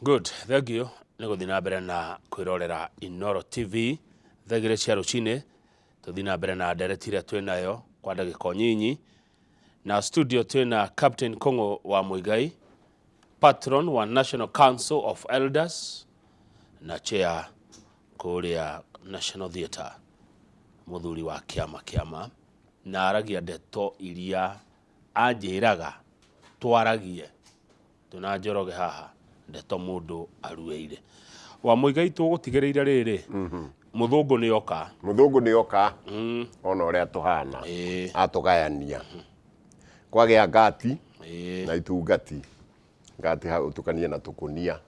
Good, thank you nĩ gũthiĩ na mbere na kwĩrorera Inooro TV thaa igĩrĩ cia rũcinĩ. Tũthiĩ na mbere na ndereti ĩrĩa twĩ nayo kwa ndagĩka o nyinyi, na studio twĩna Captain Kũng'ũ wa Muigai, patron wa National Council of Elders na chair kũrĩa National Theatre, mũthuri wa kĩama kĩama, na aragia ndeto iria anjĩraga twaragie twĩna Njoroge haha, ndeto mũndũ aruĩire. Wa Muigai tũgũtigĩrĩire rĩrĩ, mũthũngũ nĩ oka. Mũthũngũ nĩ oka ona ũrĩa tũhana, atũgayania kwagĩa ngati na itungati. Ngati hau ũtukanie na tũkũnia,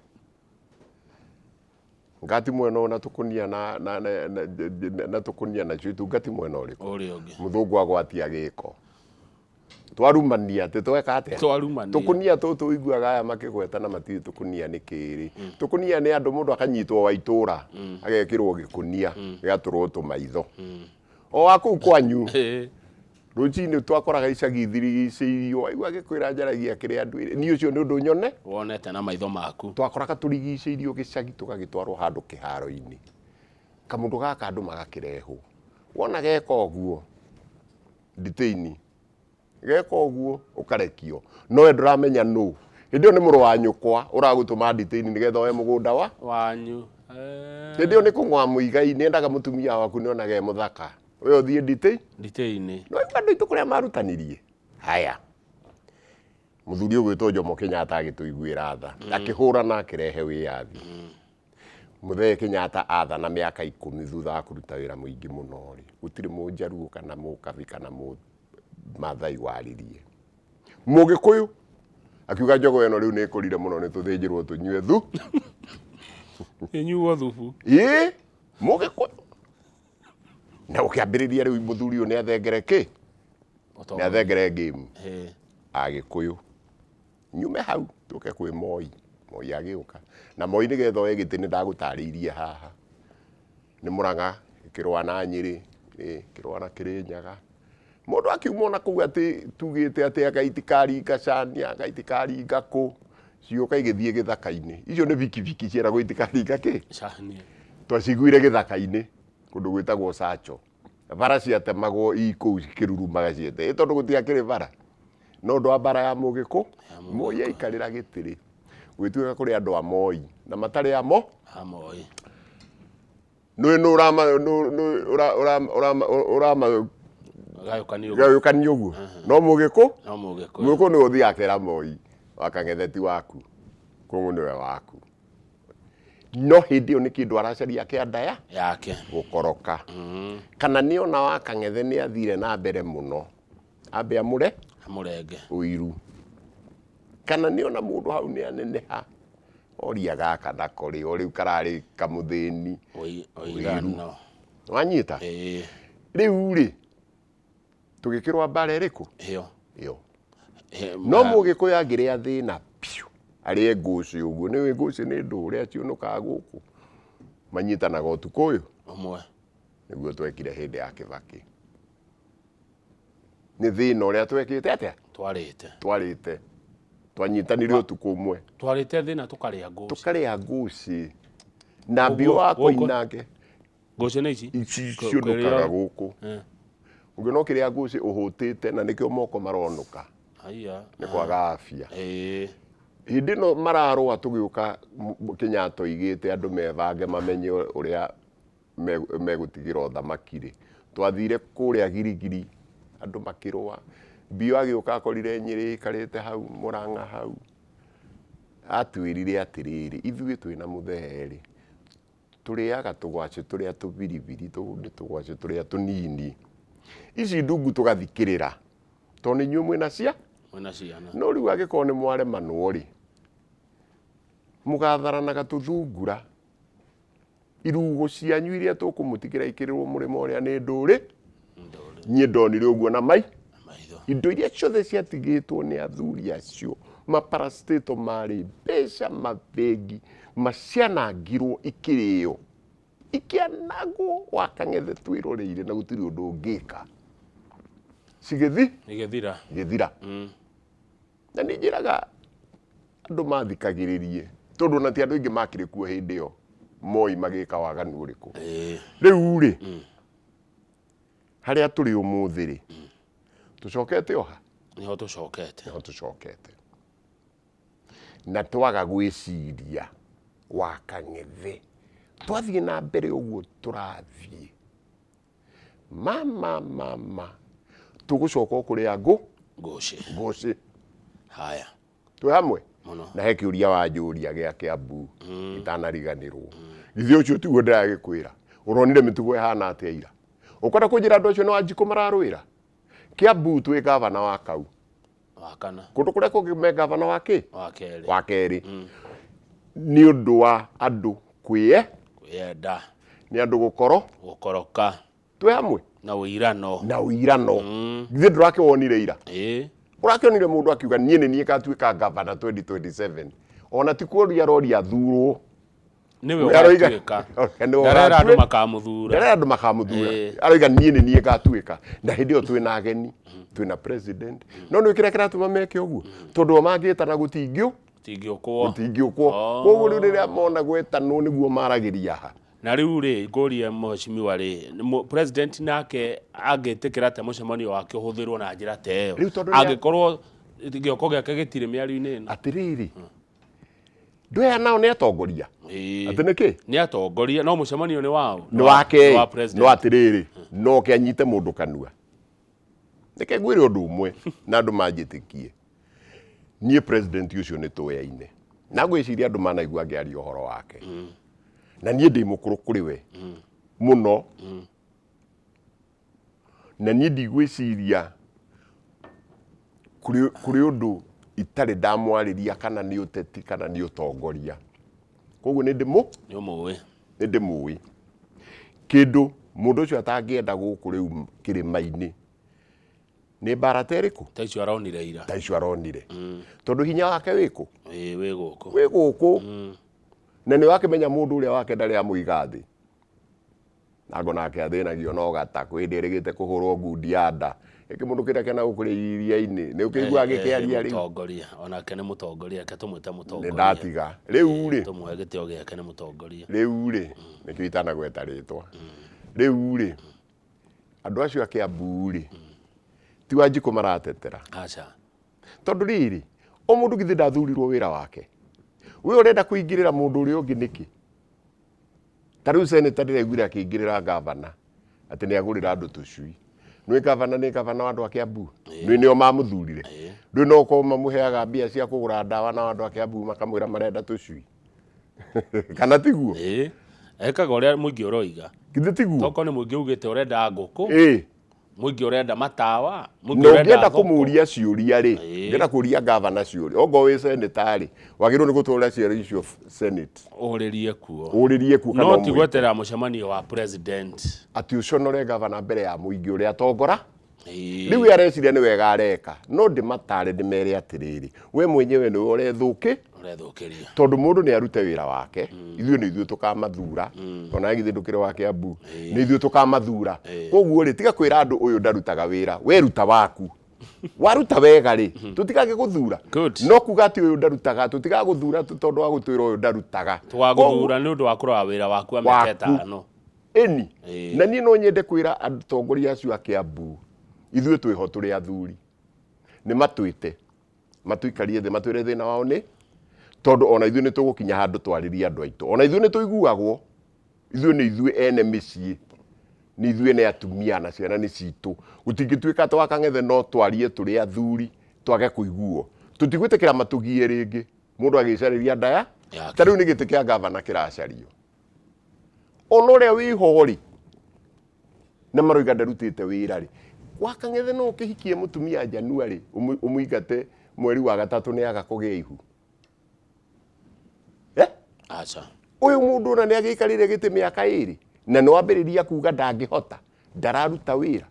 ngati mwena ũyũ na tũkũnia na tũkũnia nacio itungati mwena ũrĩkũ? Ũrĩa ũngĩ. Mũthũngũ agwatia gĩko, twarumania atĩ tweka atĩa? Twarumania. Tũkũnia tũtũ ũiguaga aya makĩgweta na matiũĩ tũkũnia nĩ kĩrĩ. Tũkũnia nĩ andũ, mũndũ akanyitwo wa itũra, agekĩrwo gĩkũnia gĩgatũrwo tũmaitho o wa kũu kwanyu. Rũcinĩ twakoraga icagi ithirigicĩirio, waigua agĩkwĩra njaragia kĩrĩa nduĩre niĩ, ũcio nĩ ũndũ nyone wonete na maitho maku. Twakoraga tũrigicĩirio gĩcagi, tũgagĩtwarwo handũ kĩharo-inĩ, kamũndũ gaka andũ magakĩrehwo, wona geka ũguo nditĩini, geka ũguo ũkarekio, nowe ndũramenya nũ. Hĩndĩ ĩyo nĩ mũrũ wa nyũkwa ũragũtũma nditĩini nĩgetha oe mũgũnda wa wanyu. Hĩndĩ ĩyo nĩ kũng'wa Mũigai nĩendaga mũtumia waku, nĩonaga e mũthaka, we ũthiĩ nditĩ nditĩini. No andũ aitũ kũrĩa marutanirie haya, mũthuri ũgwĩtwo Jomo Kenyatta agĩtũiguĩra tha, akĩhũrana, akĩrehe wĩyathi. Mũthee Kenyatta athana mĩaka 10 thutha wa kũruta wĩra mũingĩ mũno rĩ, gũtirĩ mũnjaruo kana mũkabi kana mũmathai waririe. Mũgĩkũyũ akiuga njogo ĩno rĩu nĩ ĩkũrire mũno, nĩ tũthĩnjĩrwo tũnyue thu. Ĩnyuo thubu. Ĩĩ, mũgĩkũyũ na ũkĩambĩrĩria rĩu mũthuri ũyũ nĩ athengere kĩ, nĩ athengere game. Agĩkũyũ nyume hau tũke kwĩ Moi. Moi agĩũka na Moi nĩgetha oe gĩtĩ, nĩ ndagũtarĩirie haha nĩ Mũrang'a ĩkĩrũa na Nyĩrĩ, ĩkĩrũa na Kĩrĩnyaga. Mũndũ akiuma ona kũu atĩ tugĩte atĩ anga itikaringa cania, anga itikaringa kũ, cioka igĩthiĩ gĩthaka-inĩ. Icio nĩ bikibiki ciĩragwo itikaringa kĩ? Cania. Twaciguire gĩthaka-inĩ kũndũ gwĩtagwo Sacho, bara ciatemagwo i kũu cikĩrurumaga ciete ĩ, tondũ gũtiakĩrĩ bara no ũndũ wa mbara ya mũgĩkũ. Moi aikarĩra gĩtĩ rĩ, gwĩtuĩka kũrĩ andũ a Moi na matarĩ amo. A Moi. Nĩ nũ ũrama nũ nũ ũra ũra ũrama ũrama gayũkanio ũguo. Gayũkanio ũguo no mũgĩkũ. No mũgĩkũyũ. Mũgĩkũ nĩwe ũthiaga akera Moi wa Kang'ethe ti waku, Kũng'ũ nĩwe waku. No hĩndĩ ĩyo nĩ kĩndũ aracaria kĩa ndaya yake gũkoroka, kana nĩ ona wa Kang'ethe nĩ athire na mbere mũno, ambe amũre amũrenge ũiru, kana nĩ ona mũndũ hau nĩ aneneha, oria gaka nako rĩ, o rĩu kararĩ kamũthĩni. Ũirano. Wanyita? Ĩĩ. Rĩu rĩ, tũgĩkĩrwa mbara ĩrĩkũ? Ĩyo. Ĩyo. No mũgĩkũyũ angĩrĩa thĩna piũ, arĩe ngũcĩ ũguo, nĩũĩ ngũcĩ nĩ ndũre aciũnũkaga gũkũ, manyitanaga ũtukũ ũyũ ũmwe. Nĩguo twekire hĩndĩ ya Kĩbakĩ. Nĩ thĩna ũrĩa twekĩte atĩa? Twarĩte. Twarĩte, twanyitanire ũtukũ ũmwe. Twarĩte thĩna, tũkarĩa ngũcĩ. Tũkarĩa ngũcĩ na mbiũ wa koinange. Ngũcĩ nĩ ici? Ici ciũnũkaga gũkũ. Ũngĩona ũkĩrĩa ngũcĩ ũhũtĩte, na nĩkĩo moko maronũka. Haiya. Nĩ kwaga afya. Hĩndĩ ĩno mararũa tũgĩũka, Kenyatta oigĩte andũ mebange mamenye ũrĩa megũtigĩra ũthamaki rĩ, twathire kũrĩa Girigiri, andũ makĩrũa. Mbio agĩũka akorire Nyĩrĩ ĩikarĩte hau, Mũrang'a hau. Atwĩrire atĩrĩrĩ, ithuĩ twĩna mũthee rĩ, tũrĩaga tũgwacĩ tũrĩa tũbiribiri, nĩ tũgwacĩ tũrĩa tũnini. Ici ndungu tũgathikĩrĩra, tondũ nĩ inyuĩ mwĩna cia Mwĩna ciana. No rĩu angĩkorwo nĩ mwaremanwo rĩ, mũgatharanaga tũthungura. Irugo cianyu iria tũkũmũtigĩra ikĩrĩrwo mũrĩmo ũrĩa nĩ ndũrĩ. Niĩ ndonire ũguo na mai maitho. Indo iria ciothe ciatigĩtwo nĩ athuri acio, maparastato marĩ mbeca mabengi, macianangirwo, ikĩrĩo, ikĩanangwo wa Kang'ethe twĩroreire, na gũtirĩ ũndũ ũngĩka, cigĩthi Igĩthira. Igĩthira. Na nĩ njĩraga andũ mathikagĩrĩrie. Tondũ ona ti andũ aingĩ makĩrĩ kuo hĩndĩ ĩyo Moi magĩka waganu ũrĩkũ. Rĩu rĩ, harĩa tũrĩ ũmũthĩ rĩ, tũcokete oha? Nĩho tũcokete. Nĩho tũcokete. Na twaga gwĩciria wa Kang'ethe, twathiĩ na mbere ũguo tũrathiĩ, ma ma ma ma, tũgũcoka o kũrĩa ngũ Ngũcĩ. Ngũcĩ. Haya. Twĩ hamwe? Mũno. Na he kĩũria wanjũria gĩa Kĩambu itanariganĩrwo. Githĩ ũcio tiguo ndĩragĩkwĩra? Ũronire mĩtugo ĩhana atĩa ira? Ũkwenda kũnjĩra andũ acio nĩ Wanjikũ mararũĩra? Kĩambu twĩ gavana wa kau. Wa kana. Kũndũ kũrĩa kũngĩ me gavana wa kĩ? Wa kerĩ. Wa kerĩ. Nĩ ũndũ wa andũ kwĩye. Kwĩyenda. Nĩ andũ gũkoro. Gũkoroka. Twĩ hamwe? Na ũirano. Na ũirano. Githĩ ndũrakĩwonire ira? Ĩĩ. Ũrakĩonire mũndũ akiuga niĩ nĩ niĩ ngatuĩka gavana 2027. Ona ti kũria aroria athurwo. Nĩwe ũgatuĩka. Ndarera andũ makamũthura. Ndarera andũ makamũthura. Aroiga niĩ nĩ niĩ ngatuĩka. Na hĩndĩ ĩyo twĩna ageni, twĩna president. No nĩ kĩrĩa kĩratũma meke ũguo? Tondũ o mangĩtana gũtingĩũ. Gũtingĩũkwo. Gũtingĩũkwo. Koguo rĩu rĩrĩa mona gwetanwo nĩguo maragĩria ha. Na rĩu rĩ, ngũrie mheshimiwa rĩ, president nake angĩtĩkĩra atĩa mũcemanio wake ũhũthĩrwo na njĩra ta ĩyo? Angĩkorwo gĩoko gĩake gĩtirĩ mĩario-inĩ ĩno. Atĩrĩrĩ, ndũ aya nao nĩ atongoria. Atĩ nĩkĩ? Nĩ atongoria, no mũcemanio nĩ wao? Nĩ wake, no atĩrĩrĩ, no oke anyite mũndũ kanua. Reke ngwĩre ũndũ ũmwe na andũ manjĩtĩkie. Niĩ president ũcio nĩ tũyaine. Na ngwĩciria andũ manaigua ngĩaria ũhoro wake. Na niĩ ndĩ mũkũrũ kũrĩ we mũno. Na niĩ ndigwĩciria kũrĩ ũndũ itarĩ ndamwarĩria kana nĩ ũteti kana nĩ ũtongoria. Koguo nĩ ndĩmũ? Nĩ ũmũĩ. Nĩ ndĩmũĩ. Kĩndũ mũndũ ũcio atangĩenda gũkũ rĩu kĩrĩma-inĩ nĩ mbara ta ĩrĩkũ? Ta icio aronire ira. Ta icio aronire. Tondũ hinya wake wĩkũ? Ĩĩ, wĩ gũkũ. Wĩ gũkũ. Na nĩ wakĩmenya mũndũ ũrĩa wake ndarĩ amũiga thĩ. Na ngo nake athĩnagio no gata kwĩ hĩndĩ erĩgĩte kũhũrwo ngundi ya nda. Gĩkĩ mũndũ kĩrĩa kĩana gũkũ iria-inĩ. Nĩ ũkĩiguaga gĩkĩaria rĩu? Mũtongoria, onake nĩ mũtongoria, reke tũmwĩte mũtongoria. Nĩ ndatiga. Rĩu rĩ. Tũmũhe gĩtĩo gĩake nĩ mũtongoria. Rĩu rĩ, nĩkĩo itanagweta rĩtwa. Rĩu rĩ, andũ acio a Kiambu rĩ, ti Wanjikũ maratetera. Aca. Tondũ rĩrĩ, o mũndũ githĩ ndathurirwo wĩra wake? We ũrenda kũingĩrĩra mũndũ ũrĩa ũngĩ nĩkĩ? Ta rĩu senator ndĩraiguire akĩingĩrĩra gavana atĩ nĩ agũrĩra andũ tũcui. Nĩ gavana nĩ gavana wa andũ a Kiambu? Nĩ nĩo mamũthurire? Ndũĩ no ũkorwo mamũheaga mbia cia kũgũra ndawa nao andũ a Kiambu makamwĩra marenda tũcui? Kana tiguo? Ĩĩ. Ekaga ũrĩa mũingĩ ũroiga. Githĩ tiguo? Tokorwo nĩ mũingĩ ugĩte ũrenda ngũkũ. Ĩĩ. Mũingĩ ũrenda matawa, mũingĩ Na ũrenda ũngĩenda thoko. kũmũria ciũria rĩ, Ĩĩ. ũngĩenda kũria gavana ciũria, ongorwo wĩ senator rĩ, wagĩrĩirwo nĩ gũtwara ciũria icio senate. Ũrĩrie kuo. Ũrĩrie kuo kana No ti ũmwĩte. gweterera mũcemanio wa president. Atĩ ũconore gavana mbere ya mũingĩ ũrĩa atongora. Ĩĩ. Rĩu we areciria nĩ wega areka, no ndĩmatare ndĩmere atĩrĩrĩ, we mwenyewe nĩwe ũrethũkĩ, Ũrethũkĩria. Tondũ mũndũ nĩ arute wĩra wake, ithuĩ nĩ ithuĩ tũkamathura, ona githĩ ndũkĩrĩ wa Kiambu, nĩ ithuĩ tũkamathura. Koguo rĩ, tiga kwĩra andũ ũyũ ndarutaga wĩra, we ruta waku. Waruta wega rĩ, tũtigagĩgũthura. Good. No kuga atĩ ũyũ ndarutaga, tũtigagũthura tondũ wa gũtwĩra ũyũ ndarutaga. Tũgagũthura nĩ ũndũ wa kũrora wĩra waku wa mĩaka ĩtano. Ĩni. Na niĩ no nyende kwĩra atongoria acio a Kiambu, ithuĩ twĩho tũrĩ athuri. Nĩ matwĩte. Matuikarie thĩ matwĩre thĩna wao nĩ tondũ ona ithuĩ nĩ tũgũkinya handũ twarĩrie andũ aitũ. Ona ithuĩ nĩ tũiguagwo, ithuĩ nĩ ithuĩ ene mĩciĩ, nĩ ithuĩ ene atumia na ciana nĩ citũ. Gũtingĩtuĩka atĩ wakang'ethe no twarie tũrĩ athuri twage kũiguo. Tũtigwĩtĩkĩra matũgie rĩngĩ mũndũ agĩcarĩria nda ya Yake. Ta rĩu nĩ gĩtĩ kĩa gavana kĩracario. Ona ũrĩa wĩho rĩ, na maroiga ndarutĩte wĩra rĩ, wakang'ethe no ũkĩhikie mũtumia January ũmũingate mweri wa gatatũ nĩ aga kũgĩa ihu. Aca. Ũyũ mũndũ ona nĩ agĩikarĩire gĩtĩ mĩaka ĩrĩ na nĩ wambĩrĩria kuga ndangĩhota, ndararuta wĩra.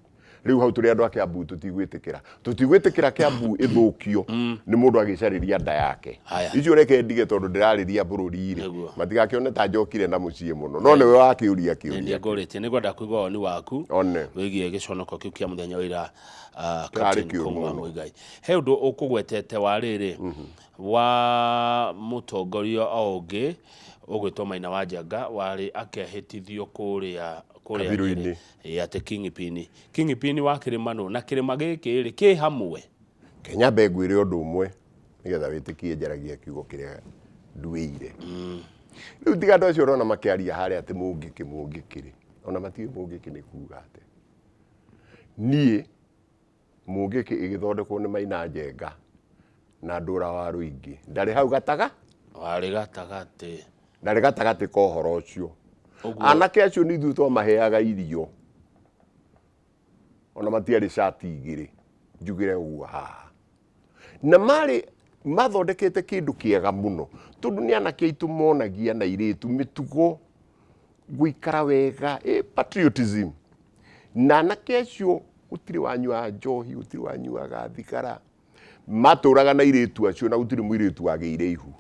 Rĩu hau tũrĩ andũ a Kiambu tũtigwĩtĩkĩra, tũtigwĩtĩkĩra Kiambu ĩthũkio nĩ mũndũ agĩcarĩria nda yake. Haya. Icio reke ndige tondũ ndĩrarĩria bũrũri rĩ, Nĩguo. matigakĩone ta njokire na mũciĩ mũno, no nĩwe wakĩũria kĩũria. Nĩ ngũrĩtie, nĩ ngwenda kũigua woni waku One. wĩgiĩ gĩconoko kĩu kĩa mũthenya wa ira, Kĩrarĩ Captain kĩũru Kũng'ũ wa mũno. Muigai. He ũndũ ũkũgwetete wa rĩrĩ wa mũtongoria o ũngĩ ũgwĩtwo Maina wa Njenga warĩ akehĩtithio kũrĩa kũrĩa Kabirũ-inĩ. Nyĩrĩ. Ĩĩ, atĩ kingpin kingpin wa kĩrĩma nũ na kĩrĩma gĩkĩ rĩ kĩ hamwe. Kenya mbe ngwĩre ũndũ ũmwe nĩgetha wĩtĩkie njaragia kiugo kĩrĩa nduĩire. Rĩu tiga andũ acio ũrona makĩaria harĩa atĩ mũngĩkĩ mũngĩkĩ rĩ, ona matiũĩ mũngĩkĩ nĩ kuga atĩa. Niĩ mũngĩkĩ ĩgĩthondekwo nĩ Maina Njenga na Ndũra wa Rũingĩ, ndarĩ hau gataga? Warĩ gatagatĩ. Ndarĩ gatagatĩ ka ũhoro ũcio. Ũguo. Anake acio nĩ ithuĩ twamaheaga irio, ona matiarĩ cati igĩrĩ, njugĩre ũguo haha. Na marĩ mathondekete kĩndũ kĩega mũno, tondũ nĩ anake aitũ monagia na airĩtu mĩtugo, gũikara wega, patriotism. Na anake acio gũtirĩ wanyuaga njohi, gũtirĩ wanyuaga thigara, matũraga na airĩtu acio na gũtirĩ mũirĩtu wagĩire ihu.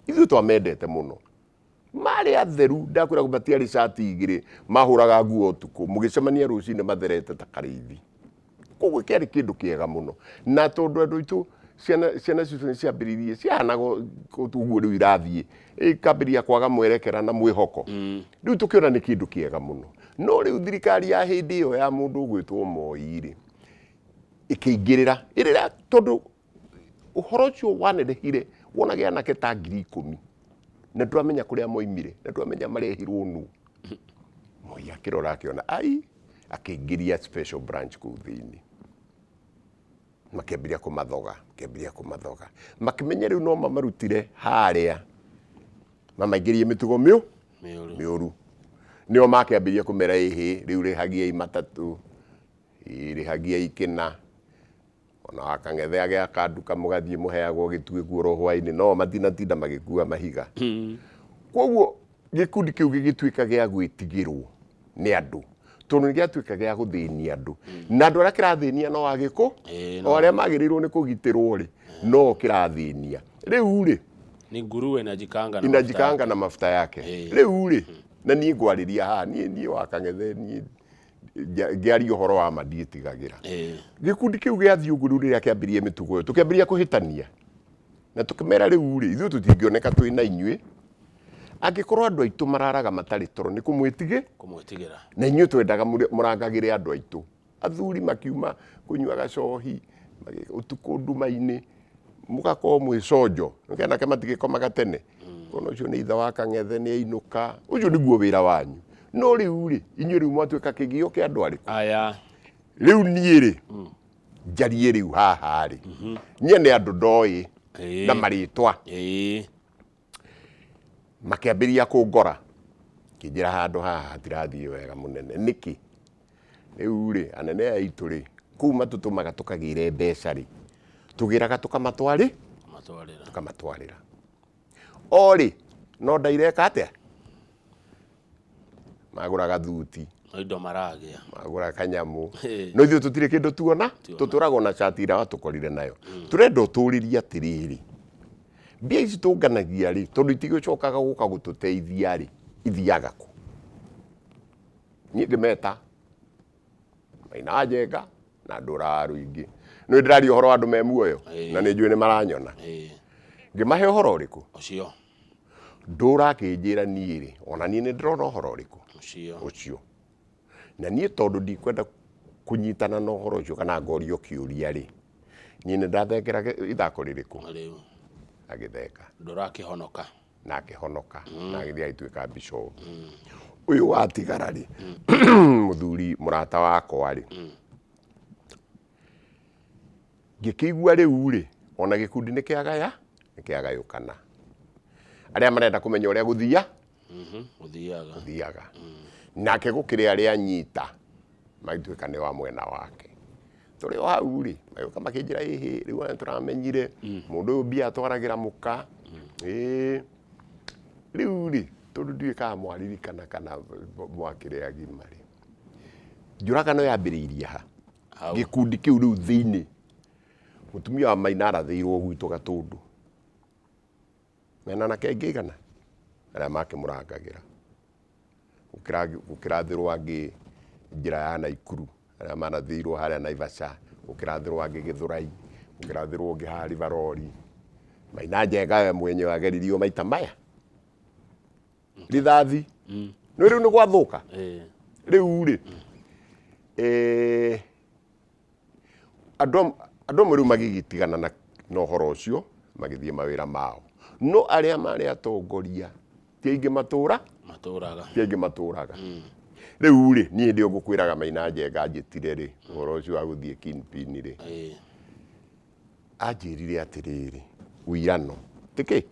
Ithuĩ twamendete mũno. Marĩ atheru, ndakwĩra matiarĩ cati igĩrĩ, mahũraga nguo ũtukũ, mũgĩcemania rũcinĩ matherete ta karĩithi. Koguo kĩarĩ kĩndũ kĩega mũno. Na tondũ andũ aitũ ciana ciana citũ nĩ ciambĩrĩirie ciahanaga ũguo rĩu irathiĩ, ikambĩrĩria kwaga mwerekera na mwĩhoko. Rĩu tũkĩona nĩ kĩndũ kĩega mũno. No rĩu thirikari ya hĩndĩ ĩyo ya mũndũ ũgwĩtwo Moi rĩ, ĩkĩingĩrĩra ĩrĩra tondũ ũhoro ũcio wanenehire wonage anake ta 10,000 na ndũramenya kũrĩa moimire na ndũramenya marehirwo nũ. Moi akĩrora akĩona ai, akĩingĩria special branch kũu thĩinĩ, makĩambĩrĩria kũmathoga, makĩambĩrĩria kũmathoga, makĩmenya rĩu no mamarutire harĩa mamaingĩrie mĩtugo mĩũru, mĩũru. Nĩo makĩambĩrĩria kũmera ĩhĩ, rĩu rĩhagiai matatũ, rĩhagiai kĩna, ona wakang'ethe agĩaka nduka mũgathiĩ mũheagwo gĩtuĩku oro hwainĩ, no matinatinda magĩkua mahiga. Koguo gĩkundi kĩu gĩgĩtuĩka gĩa gwĩtigĩrwo nĩ andũ, tondũ nĩ gĩatuĩka gĩa gũthĩnia andũ, na andũ arĩa kĩrathĩnia no agĩkũ, o arĩa magĩrĩirwo nĩ kũgitĩrwo rĩ, no kĩrathĩnia. Rĩu rĩ, ni nguruwe inajikaanga na inajikaanga na mafuta yake. Rĩu rĩ, na niĩ ngwarĩria haha, niĩ niĩ wakang'ethe, niĩ ngĩaria ũhoro wa ma ndiĩtigagĩra. Gĩkundi kĩu gĩathiĩ ũguo rĩu rĩrĩa kĩambĩrĩirie mĩtugo ĩyo, tũkĩambĩrĩria kũhĩtania na tũkĩmera rĩu rĩ, ithuĩ tũtingĩoneka twĩ na inyuĩ angĩkorwo andũ aitũ mararaga matarĩ toro nĩ kũmwĩtigĩ, kũmwĩtigĩra, na inyuĩ twendaga mũrangagĩre andũ aitũ. Athuri makiuma kũnyua gacohi ũtukũ nduma-inĩ, mũgakorwo mwĩ conjo, anake matigĩkomaga tene, kona ũcio nĩ ithe wa kang'ethe nĩ ainũka, ũcio nĩguo wĩra wanyu. No rĩu rĩ, inyuĩ rĩu mwatuĩka kĩgio kĩa andũ arĩkũ? Aya. Rĩu niĩ rĩ, njarie rĩu haha rĩ, niĩ nĩ andũ ndoĩ na marĩtwa. Makĩambĩrĩria kũngora, kĩnjĩra handũ haha hatirathiĩ wega mũnene. Nĩkĩ? Rĩu rĩ, anene aya aitũ rĩ, kũu matũtũmaga tũkagĩre mbeca rĩ, tũgĩraga tũkamatwarĩ? Tũkamatwarĩra. O rĩ, no ndaireka atĩa? Magũraga thuti. No indo maragĩa. Magũraga kanyamũ. No ithuĩ tũtirĩ kĩndũ tuona, tũtũraga ona cati ĩrĩa watũkorire nayo. Tũrenda ũtũrĩrie atĩrĩrĩ, mbia ici tũnganagia rĩ, tondũ itigĩcokaga gũka gũtũteithia rĩ, ithiaga kũ? Niĩ ngĩmeta Maina Njenga na Ndũra wa Rũingĩ. Nĩ ndĩraria ũhoro wa andũ me muoyo na nĩ njũĩ nĩ maranyona. Ngĩmahe ũhoro ũrĩkũ? Ũcio. Ndũra akĩnjĩra niĩ rĩ, ona niĩ nĩ ndĩrona ũhoro ũrĩkũ? Ũcio. Ũcio. Na niĩ tondũ ndikwenda kũnyitana na ũhoro ũcio kana ngorio kĩũria rĩ, niĩ nĩ ndathengera ithako rĩrĩkũ? Rĩu. Agĩtheka. Ndũra akĩhonoka. Na akĩhonoka. Na agĩthiĩ agĩtuĩka bishop. Ũyũ watigara rĩ, mũthuri mũrata wakwa rĩ, ngĩkĩigua rĩu rĩ, ona gĩkundi nĩ kĩagaya, nĩ kĩagayũkana. Arĩa marenda kũmenya ũrĩa gũthia, Gũthiaga. Gũthiaga. Nake gũkĩrĩ arĩa anyita, magĩtuĩka nĩ wa mwena wake. Tũrĩ o hau rĩ, magĩũka makĩnjĩra ĩhĩ, rĩu ona tũramenyire, mũndũ ũyũ mbia atwaragĩra mũka. Ĩĩ. Rĩu rĩ, tondũ ndiũĩ kana mwaririkana kana mwakĩrĩ agima rĩ, njũragano yambĩrĩirie ha? Hau. Gĩkundi kĩu rĩu thĩinĩ mũtumia wa Maina arathĩirwo gwitũ Gatũndũ mena anake aingĩ igana arĩa makĩmũrangagĩra. Gũkĩrathĩrwo angĩ njĩra ya Naikuru arĩa marathĩirwo harĩa Naivasha, gũkĩrathĩrwo angĩ Gĩthũrai, gũkĩrathĩrwo ũngĩ haha Rivarori. Maina Njenga we mwenyewe ageririo maita maya rithathi nĩ rĩu nĩ gwathũka. Rĩu rĩ andũ amwe rĩu magĩgĩtigana na ũhoro ũcio magĩthiĩ mawĩra mao, no arĩa marĩ atongoria ti aingĩ matũra matũraga, ti aingĩ matũraga. Rĩu rĩ niĩ hĩndĩ ĩyo ngũkwĩraga Maina Njenga anjĩtire rĩ ũhoro ũcio wa gũthiĩ Kingpin rĩ, anjĩrire atĩrĩrĩ, ũirano tikĩ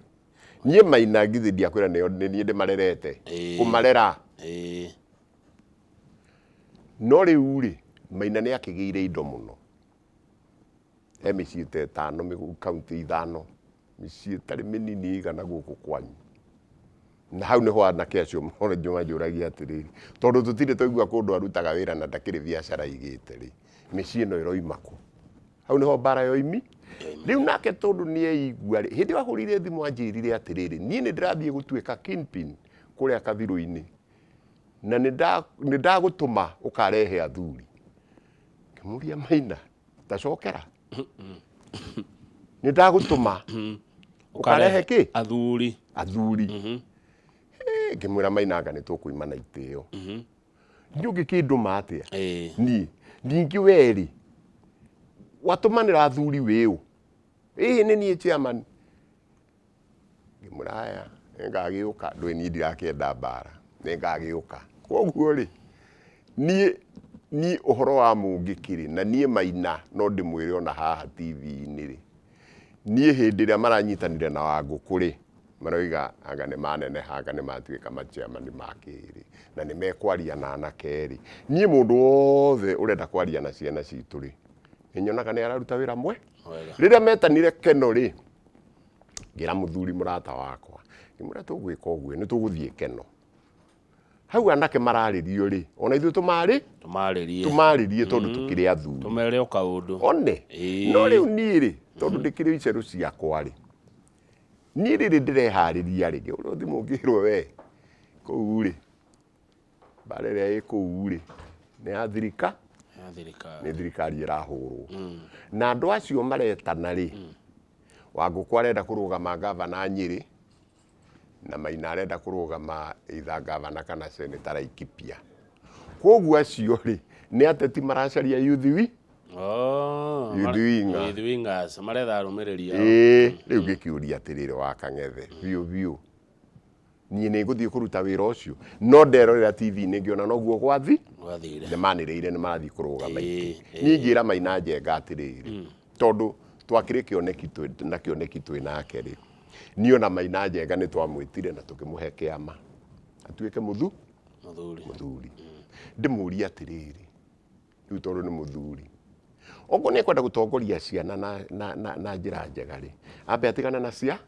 niĩ Maina githĩ ndiakwĩra nĩo nĩ niĩ ndĩmarerete kũmarera. No rĩu rĩ Maina nĩ akĩgĩire indo mũno, he mĩciĩ ta ĩtano kaunti ithano, mĩciĩ ĩtarĩ mĩnini ĩigana gũkũ kwanyu. Na hau nĩho anake acio manjũragia atĩrĩrĩ, tondũ tũtirĩ twaigua kũndũ arutaga wĩra na ndakĩrĩ biacara aigĩte rĩ, mĩciĩ ĩno ĩroima kũ? Hau nĩho mbara yoimi. Rĩu nake tondũ nĩ eigua rĩ, hĩndĩ ĩyo ahũrire thimũ anjĩrire atĩrĩrĩ, niĩ nĩ ndĩrathiĩ gũtuĩka kingpin kũrĩa Kathirũ-inĩ na nĩ ndagũtũma ũkarehe athuri. Ngĩmũria Maina, tacokera nĩ ndagũtũma ũkarehe kĩ? Athuri. Athuri. Ngĩmwĩra Maina anga nĩ tũkũima na itĩo. Niĩ ũngĩkĩndũma atĩa? Niĩ ningĩ werĩ watũmanĩra athuri wĩũ? Ĩĩ nĩ niĩ chairman. Ngĩmwĩra aya nĩngagĩũka, ndũĩ niĩ ndirakĩenda mbara, nĩngagĩũka. Koguo rĩ niĩ niĩ ũhoro wa Mũngĩkĩ rĩ, na niĩ Maina no ndĩmwĩre ona haha TV-inĩ rĩ, niĩ hĩndĩ ĩrĩa maranyitanire na Wangũkũ rĩ, maroiga anga nĩ maneneha, anga nĩ matuĩka machairman ma kĩrĩ, na nĩ mekwaria na anake rĩ, niĩ mũndũ wothe ũrenda kwaria na ciana citũ rĩ, nĩ nyonaga nĩ araruta wĩra mwe. Rĩrĩa metanire Keno rĩ, ngĩra mũthuri mũrata wakwa, ngĩmwĩra tũgwĩka ũguo, nĩ tũgũthiĩ Keno. Hau anake mararĩrio rĩ, ona ithuĩ tũmarĩ tũmarĩrie, tũmarĩrie tondũ tũkĩrĩ athuri, tũmere o kaũndũ one. No rĩu niĩ rĩ, tondũ ndĩkĩrĩ icerũ ciakwa rĩ, niĩ rĩrĩ ndĩreharĩria rĩ, ngĩhũrwo thimũ ngĩrwo we kũu rĩ, mbara ĩrĩa ĩ kũu rĩ, nĩ ya thirika, nĩ thirikari ĩrahũrwo. Na andũ acio maretana rĩ, Wangũkũ arenda kũrũgama ngavana Nyĩrĩ, na Maina arenda kũrũgama either ngavana kana senator Laikipia. Koguo acio rĩ, nĩ ateti maracaria youth wi Oh, youth winger. Youth wingers maretha arũmĩrĩri ao. Ĩĩ, rĩu ngĩkĩũria atĩrĩrĩ wa Kang'ethe, biũ biũ niĩ nĩ ngũthiĩ kũruta wĩra ũcio, no nderorera TV-inĩ ngĩona noguo gwathi gwathire, nĩ manĩrĩire nĩ marathiĩ kũrũgama itĩ. Niĩ ngĩra Maina Njenga atĩrĩrĩ, tondũ twakĩrĩ kĩoneki na kĩoneki twĩ nake rĩ, niĩ ona Maina Njenga nĩ twamwĩtire na tũkĩmũhe kĩama atuĩke mũthuri. Mũthuri. Ndĩmũrie atĩrĩrĩ, rĩu tondũ nĩ mũthuri, okorwo nĩ ekwenda gũtongoria ciana na njĩra njega rĩ, ambe atigane na cia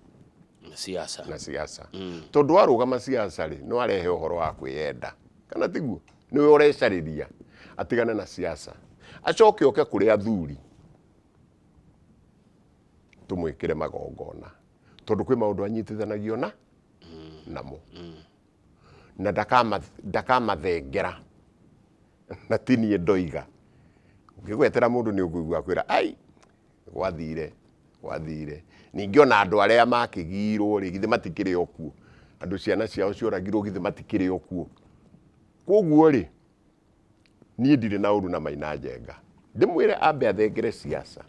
siasa, na siasa. Tondũ warũgama siasa rĩ, no arehe ũhoro wa kwĩyenda, kana tiguo? Nĩwe ũrecarĩria. Atigane na siasa, acoke oke kũrĩ athuri tũmwĩkĩre magongona, tondũ kwĩ maũndũ anyitithanagio na namo na ndakamathengera. Na ti niĩ ndoiga, ũngĩgwetera mũndũ nĩ ũkũigua akwĩra ai gwathire gwathire. Ningĩ ona andũ arĩa makĩgirwo rĩ, githĩ matikĩrĩ o kuo? Andũ ciana ciao cioragirwo, githĩ matikĩrĩ o kuo? Koguo rĩ, niĩ ndirĩ na ũru na Maina Njenga, ndĩmwĩre ambe athengere siasa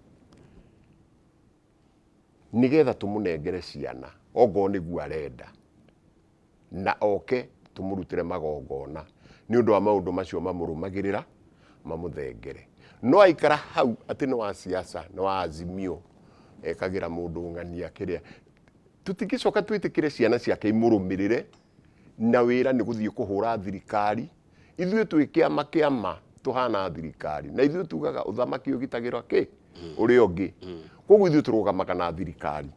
nĩgetha tũmũnengere ciana ongorwo nĩguo arenda, na oke tũmũrutĩre magongona nĩ ũndũ wa maũndũ macio mamũrũmagĩrĩra mamũthengere. No aikara hau atĩ nĩ wa siasa, nĩ wa Azimio, ekagĩra mũndũ ng'ania kĩrĩa, tũtingĩcoka twĩtĩkĩre ciana ciake imũrũmĩrĩre na wĩra nĩ gũthiĩ kũhũra thirikari. Ithuĩ twĩ kĩama kĩama tũhana thirikari, na ithuĩ tugaga ũthamaki ũgitagĩrwa kĩ ũrĩa ũngĩ, koguo ithuĩ tũrũgamaga na thirikari.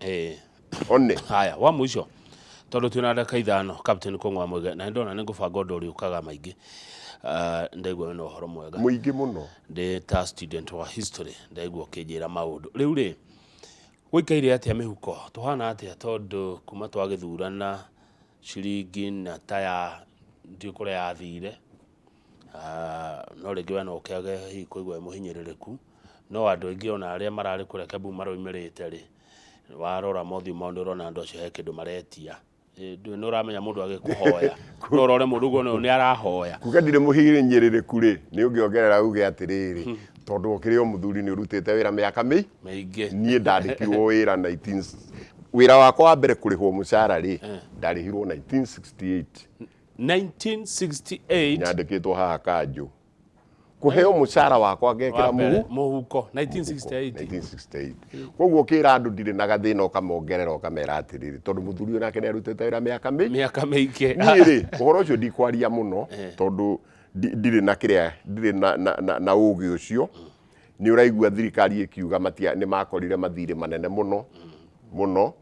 One haya wa mũico. Tondũ twĩna ndagĩka 5, Captain Kũng'ũ wa Mũige, na nĩndona nĩ ngũbanga ũndũ ũrĩũkaga maingĩ. Ndaigua wĩna ũhoro mwega. Mũingĩ mũno. Ndĩ ta student wa history, ndaigua ũkĩnjĩra maũndũ. Rĩu rĩ, gũikaire atĩa mĩhuko? Tũhana atĩa tondũ kuma twagĩthurana ciringi na ta ya ndiũĩ kũrĩa yathire. No rĩngĩ we no ũkĩage hihi kũigua wĩ mũhinyĩrĩrĩku, no andũ aingĩ ona arĩa mararĩ kũrĩa Kiambu maraumĩrĩte rĩ, warora mothiũ mao nĩ ũrona andũ acio he kĩndũ maretia. Ndũĩ nĩ ũramenya mũndũ agĩkũhoya, no ũrore mũndũ ũguo nĩ arahoya. Kuga ndirĩ mũhinyĩrĩrĩku rĩ, nĩ ũngĩongerera uge atĩrĩrĩ, tondũ ũkĩrĩ o mũthuri nĩ ũrutĩte wĩra mĩaka mĩingĩ. Niĩ ndandĩkirwo wĩra 19, wĩra wakwa wa mbere kũrĩhwo mũcara rĩ, ndarĩhirwo 1968. 1968. Nyandĩkĩtwo haha kanjũ. Kũheo mũcara wakwa ngekĩra mũhuko 1968. 1968. Koguo ũkĩra andũ ndirĩ na gathĩna, ũkamongerera ũkamera atĩrĩrĩ, tondũ mũthuri ũyũ nake nĩ arutĩte wĩra mĩaka mĩaka mĩingĩ. Niĩ rĩ, ũhoro ũcio ndikwaria mũno tondũ ndirĩ na kĩrĩa, ndirĩ na ũgĩ ũcio. Nĩ ũraigua thirikari ĩkiuga nĩ makorire mathirĩ manene mũno mũno,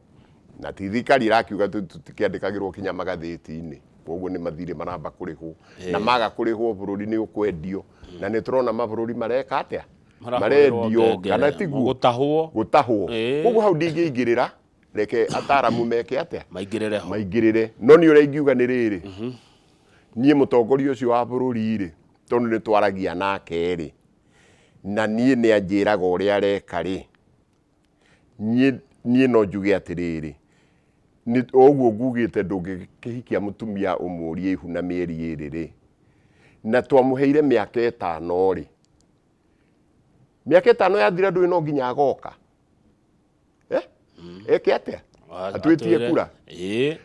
na ti thirikari ĩrakiuga tũtikĩandĩkagĩrwo kinya magathĩti-inĩ. Koguo nĩ mathirĩ maramba kũrĩhwo, na maga kũrĩhwo bũrũri nĩ ũkwendio, na nĩ tũrona mabũrũri mareka atĩa, marendio kana tiguo, gũtahwo, gũtahwo. Koguo hau ndingĩingĩrĩra, reke ataramu meke atĩa, maingĩrĩre ho, maingĩrĩre. No nĩ ũrĩa ingiuga nĩ rĩrĩ, niĩ mũtongoria ũcio wa bũrũri rĩ, tondũ nĩ twaragia nake rĩ, na niĩ nĩ anjĩraga ũrĩa areka rĩ, niĩ no njuge atĩrĩrĩ, ũguo ngugĩte ndũngĩkĩhikia mũtumia ũmũrie ihu na mĩeri 2 rĩ, na twamũheire mĩaka 5 rĩ, mĩaka 5 yathira ndũĩ no nginya agoka. Eke atĩa? Atwĩtie kura.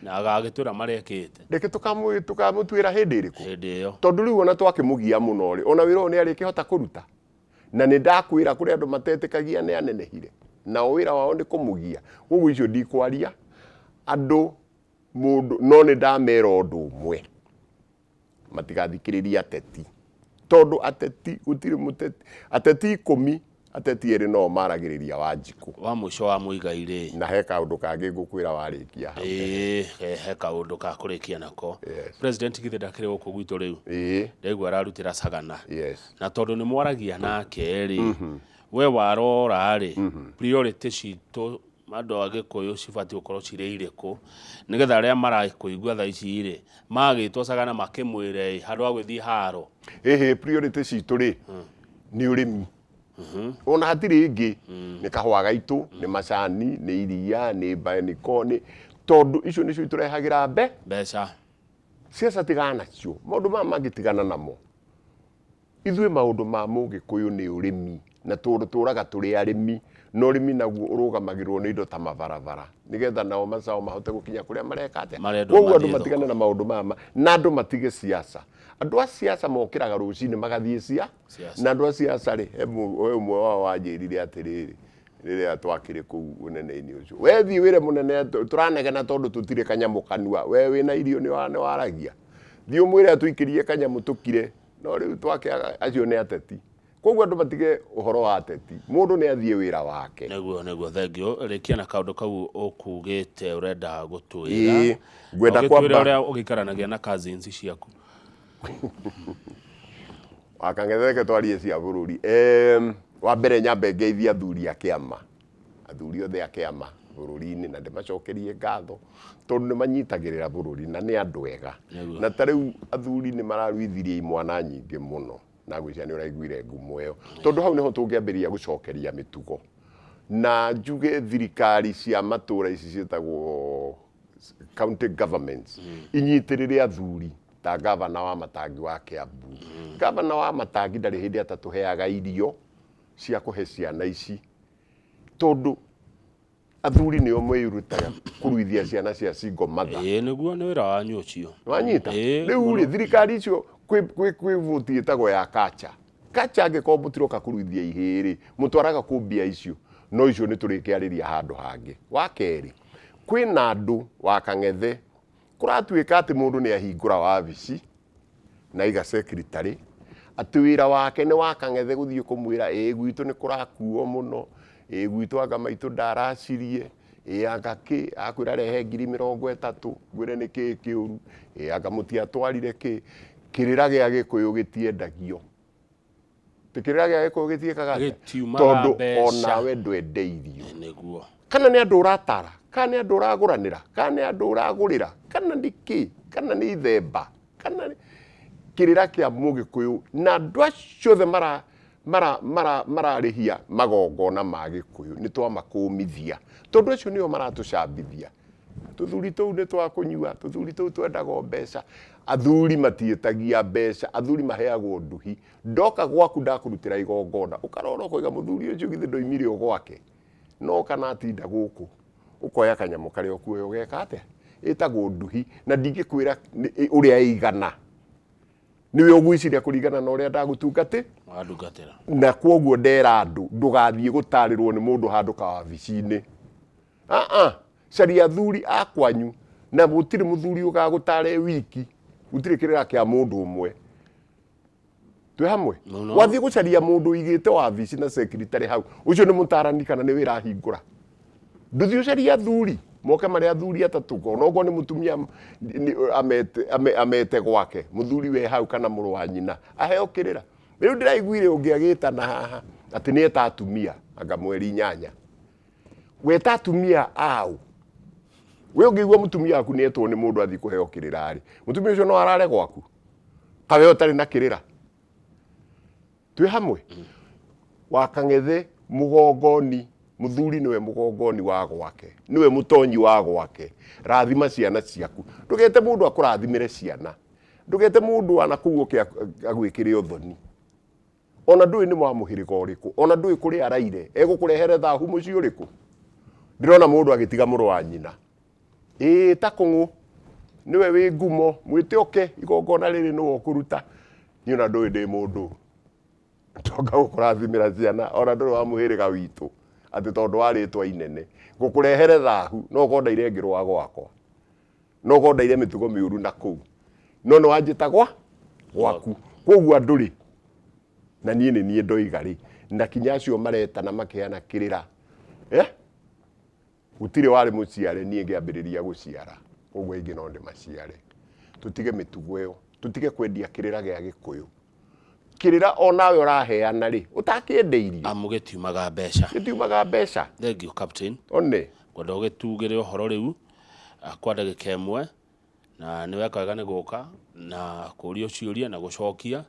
Na agagĩtwĩra marekĩte. Reke tũkamũtuĩra hĩndĩ ĩrĩkũ? Hĩndĩ ĩyo. Tondũ rĩu ona twakĩmũgia mũno rĩ, ona wĩra ũyũ nĩ arĩkĩhota kũruta. Na nĩ ndakwĩra kũrĩ andũ matetĩkagia nĩ anenehire, nao wĩra wao nĩ kũmũgia. Koguo icio ndikwaria andũ mũndũ, no nĩ ndamera ũndũ ũmwe, matigathikĩrĩrie ateti, tondũ ateti gũtirĩ mũteti, ateti 10, ateti 2 no maragĩrĩria Wanjikũ. Wa mũico wa Mũigai rĩ, na he kaũndũ kangĩ ngũkwĩra warĩkia hau. He kaũndũ ka kũrĩkia nako. President githĩ ndakĩrĩ gũkũ gwitũ rĩu? Ndaigua ararutĩra Sagana. Na tondũ nĩ mwaragia nake rĩ, we warora rĩ, priority citũ andũ a Gĩkũyũ cibatiĩ gũkorwo cirĩ irĩkũ, nĩgetha arĩa marakũigua thaa ici rĩ, magĩtwo Sagana makĩmwĩre handũ ha gũthiĩ haro. Ĩhĩ, priority citũ rĩ, nĩ ũrĩmi. Ona hatirĩ ĩngĩ, nĩ kahũa gaitũ, nĩ macani, nĩ iria, nĩ mbaniko, nĩ tondũ icio nĩcio itũrehagĩra mbeca. Ciaca tigana nacio, maũndũ maya mangĩtigana namo. Ithuĩ maũndũ ma Mũgĩkũyũ nĩ ũrĩmi, na tũraga tũrĩ arĩmi, na ũrĩmi naguo ũrũgamagĩrĩrwo nĩ indo ta mabarabara, nĩgetha nao macao mahote gũkinya kũrĩa mareka atĩa. Koguo andũ matigane na maũndũ maya, na andũ matige siasa. Andũ a siasa mokĩraga rũcinĩ magathiĩ cia, na andũ a siasa rĩ, he ũmwe wao wanjĩrire atĩrĩrĩ, rĩrĩa twakĩrĩ kũu ũnene-inĩ ũcio, we thiĩ wĩre mũnene tũranegena tondũ tũtirĩ kanyamũ kanua, we wĩna irio nĩ waragia, thiĩ ũmwĩre atũikĩrie kanyamũ tũkire. No rĩu twakĩaga acio nĩ ateti. Koguo andũ matige ũhoro wa ateti, mũndũ nĩ athiĩ wĩra wake. Nĩguo, nĩguo, thengiũ. Rĩkia na kaũndũ kau ũkugĩte ũrenda gũtwĩra. Ngwenda kwamba ũrĩa ũgĩikaranagia na cousins ciaku. Wakang'ethe twarie cia bũrũri. Wa mbere nyambe ngeithie athuri a kĩama, athuri othe a kĩama bũrũri-inĩ, na ndĩmacokerie ngatho tondũ nĩ manyitagĩrĩra bũrũri na nĩ andũ ega. Na ta rĩu athuri nĩ mararuithirie imwana nyingĩ mũno, na ngwĩciria nĩ ũraiguire ngumo ĩyo, tondũ hau nĩho tũngĩambĩrĩria gũcokeria mĩtugo. Na njuge thirikari cia matũra ici ciĩtagwo county governments inyitĩrĩre athuri ta gavana wa Matangi wa Kiambu. Gavana wa Matangi ndarĩ hĩndĩ atatũheaga irio cia kũhe ciana ici, tondũ athuri nĩo mwĩrutaga kũruithia ciana cia single mother. Nĩguo nĩ wĩra wanyu ũcio. Wanyita? Rĩu rĩ, thirikari icio kwĩ voti ĩtagwo ya kacha. Kacha angĩkorwo mũtiroka kũruithia ihĩĩ rĩ, mũtwaraga kũ mbia icio? No icio nĩ tũrĩkĩarĩria handũ hangĩ. Wa kerĩ, kwĩna andũ wa Kang'ethe kũratuĩka atĩ mũndũ nĩ ahingũra wabici na aiga secretary, atĩ wĩra wake nĩ wa Kang'ethe gũthiĩ kũmwĩra ĩĩ gwitũ nĩ kũrakuo mũno, ĩĩ gwitũ anga maitũ ndaracirie, Ĩ anga kĩ akwĩra rehe 30,000, ngwĩre nĩ kĩ kĩũru. Ĩ anga mũtiatwarire kĩ. Kĩrĩra gĩa Gĩkũyũ gĩtiendagio. Ti kĩrĩra gĩa Gĩkũyũ gĩtiĩkaga atĩa? Gĩtiumaga Tondũ mbeca. onawe ndwendeirio. Nĩguo. Kana nĩ andũ ũratara, kana nĩ andũ ũragũranĩra, kana nĩ andũ ũragũrĩra, kana nĩ kĩ, kana nĩ ithemba, kana nĩ kĩrĩra kĩa Mũgĩkũyũ. Na andũ acio othe mara mara mara mararĩhia magongona ma Gĩkũyũ nĩ twamakũmithia, tondũ acio nĩo maratũcambithia. Tũthuri tũu nĩ twa kũnyua, tũthuri tũu twendaga o mbeca. Athuri matiĩtagia mbeca, athuri maheagwo nduhi. Ndoka gwaku ndakũrutĩra igongona, ũkarora ũkoiga mũthuri ũcio githĩ ndoimire o gwake, no kana atinda gũkũ, ũkoya kanyamũ karĩa ũkuoya ũgeka atĩa? Ĩtagwo nduhi, na ndingĩkwĩra ũrĩa ĩigana. Nĩwe ũgwĩciria kũringana na ũrĩa ndagũtungatĩ Wandungatĩra. Na kwoguo ndera andũ ndũgathiĩ gũtarĩrwo nĩ mũndũ handũ kawabici-inĩ. Aa, caria athuri a kwanyu, na gũtirĩ mũthuri ũgagũtara e wiki, gũtirĩ kĩrĩra kĩa mũndũ ũmwe. Twĩ hamwe? Mũno. Wathiĩ gũcaria mũndũ ũigĩte wabici na secretary hau, ũcio nĩ mũtarani kana nĩ wĩra ahingũra? Ndũthiĩ ũcarie athuri moke marĩ athuri atatũ, onokorwo nĩ mũtumia amete, amete gwake, mũthuri we hau kana mũrũ wa nyina aheo kĩrĩra. Rĩu ndĩraiguire ũngĩ agĩtana haha atĩ nĩ eta atumia anga mweri 8. Weta atumia aũ? We ũngĩigua mũtumia waku nĩ etwo nĩ mũndũ athiĩ kũheo kĩrĩra rĩ, mũtumia ũcio no arare gwaku? Kawe ũtarĩ na kĩrĩra? Twĩ hamwe? Wa Kang'ethe mũgongoni, mũthuri nĩwe mũgongoni wa gwake, nĩwe mũtonyi wa gwake. Rathima ciana ciaku. Ndũgete mũndũ akũrathimĩre ciana. Ndũgete mũndũ wa nakũu oke agwĩkĩre ũthoni. Ona ndũĩ nĩ wa mũhĩrĩga ũrĩkũ, ona ndũĩ kũrĩa araire, egũkũrehere thahu mũciĩ ũrĩkũ? Ndĩrona mũndũ agĩtiga mũrũ wa nyina. Ĩĩ ta kũng'ũ, nĩwe wĩ ngumo, mwĩte oke, igongona rĩrĩ nĩwe ũkũruta. Niĩ ona ndũĩ ndĩ mũndũ. Ndoka gũkũrathimĩra ciana, ona ndũrĩ wa mũhĩrĩga witũ, atĩ tondũ wa rĩtwa inene. Ngũkũrehere thahu, no ũkorwo ndaire ngĩrũa gwakwa. No ũkorwo ndaire mĩtugo mĩũru na kũu. No nĩ wanjĩta gwa gwaku. Koguo andũ rĩ, na niĩ nĩ niĩ ndoiga rĩ, na kinya acio maretana makeana kĩrĩra. Gũtirĩ warĩ mũciare niĩ ngĩambĩrĩria gũciara, koguo aingĩ no ndĩmaciare. Tũtige mĩtugo ĩyo, tũtige kwendia kĩrĩra gĩa Gĩkũyũ. Kĩrĩra onawe ũraheana rĩ, ũtakĩendeirio. Amu gĩtiumaga mbeca. Gĩtiumaga mbeca. Thank you Captain. One. Ngwenda ũgĩtugĩre ũhoro rĩu kwa ndagĩka ĩmwe, na nĩ weka wega nĩ gũka na kũrio ciũria na gũcokia,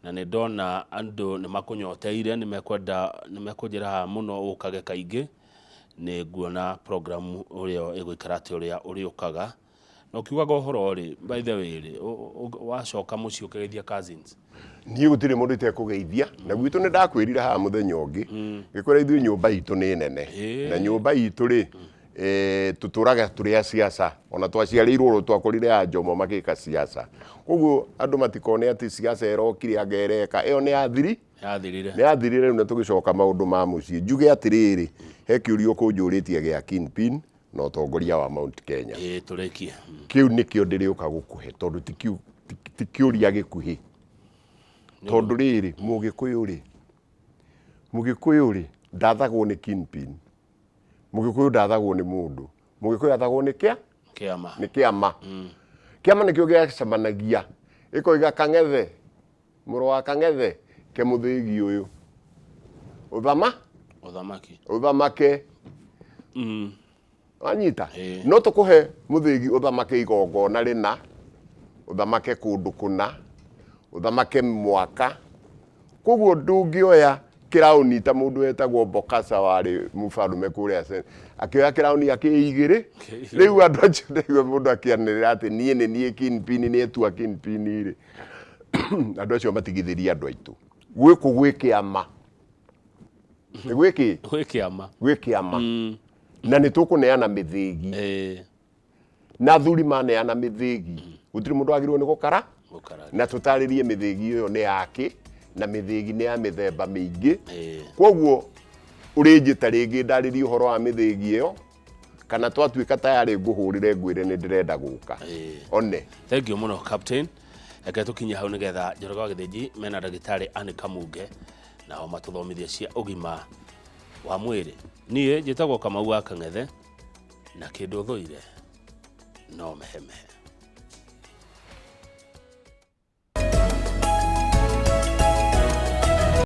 na nĩ ndona andũ nĩ makũnyoteire, nĩ mekwenda, nĩ mekũnjĩra haha mũno ũkage kaingĩ, nĩ nguona program ũrĩa ĩgũikara atĩ ũrĩa ũrĩũkaga. Na ũkiugaga ũhoro rĩ, by the way rĩ, wacoka mũciĩ ũkĩgeithia cousins? Niĩ gũtirĩ mũndũ itekũgeithia, na gwitũ nĩ ndakwĩrire haha mũthenya ũngĩ, ngĩkwĩra ithuĩ nyũmba itũ nĩ nene, na nyũmba itũ rĩ, tũtũraga tũrĩ a siasa, ona twaciarĩirwo ro twakorire a Njomo magĩka siasa. Koguo andũ matikone atĩ siasa ĩrokire anga ĩreka, ĩyo nĩ yathiri, Yathirire. Nĩ yathirire rĩu na tũgĩcoka maũndũ ma mũciĩ. Njuge atĩrĩrĩ, he kĩũria ũkũnjũrĩtie gĩa Kingpin na ũtongoria wa Mount Kenya. Ĩĩ tũrĩkie. Kĩu nĩkĩo ndĩrĩũka gũkũhe tondũ ti kĩũria gĩkuhĩ. Tondũ rĩrĩ, Mũgĩkũyũ rĩ, Mũgĩkũyũ rĩ, ndathagwo nĩ Kingpin. Mũgĩkũyũ ndathagwo nĩ mũndũ. Mũgĩkũyũ athagwo nĩ kĩa? Kĩama. Nĩ kĩama. Kĩama nĩkĩo gĩacemanagia. Gĩkoiga Kang'ethe, mũrũ wa Kang'ethe, ke mũthĩgi ũyũ. Ũthama? Ũthamaki. Ũthamake. Wanyita? No tũkũhe mũthĩgi ũthamake igongona rĩna, ũthamake kũndũ kũna, ũthamake mwaka. Koguo ndũngĩoya kĩraũni ta mũndũ wetagwo Bokasa warĩ mũbarume kũrĩa Sen, akĩoya kĩraũni akĩigĩrĩ. Rĩu andũ acio ndaigua mũndũ akĩanĩrĩra atĩ niĩ nĩ niĩ Kingpin, nĩ etua Kingpin rĩ. Andũ acio matigithĩrie andũ aitũ. Gwĩkũ gwĩ kĩama. Nĩ gwĩ kĩ? Gwĩ kĩama. Gwĩ kĩama. Na nĩ tũkũneana mĩthĩgi. Na athuri maneana mĩthĩgi, gũtirĩ mũndũ wagĩrĩirwo nĩ gũkara. Na tũtarĩrie mĩthĩgi ĩyo nĩ yakĩ, na mĩthĩgi nĩ ya mĩthemba mĩingĩ. Koguo ũrĩnjĩta rĩngĩ ndarĩrie ũhoro wa mĩthĩgi ĩyo, kana twatuĩka tayarĩ ngũhũrĩre ngwĩre nĩ ndĩrenda gũka. One. Thank you mũno Captain. Reke tũkinye hau nĩgetha Njoroge wa Gĩthĩnji mena ndagĩtarĩ Anne Kamunge nao matũthomithie cia ũgima wa mwĩrĩ. Niĩ njĩtagwo Kamau wa Kang'ethe. Na kĩndũ ũthũire no mehemehe.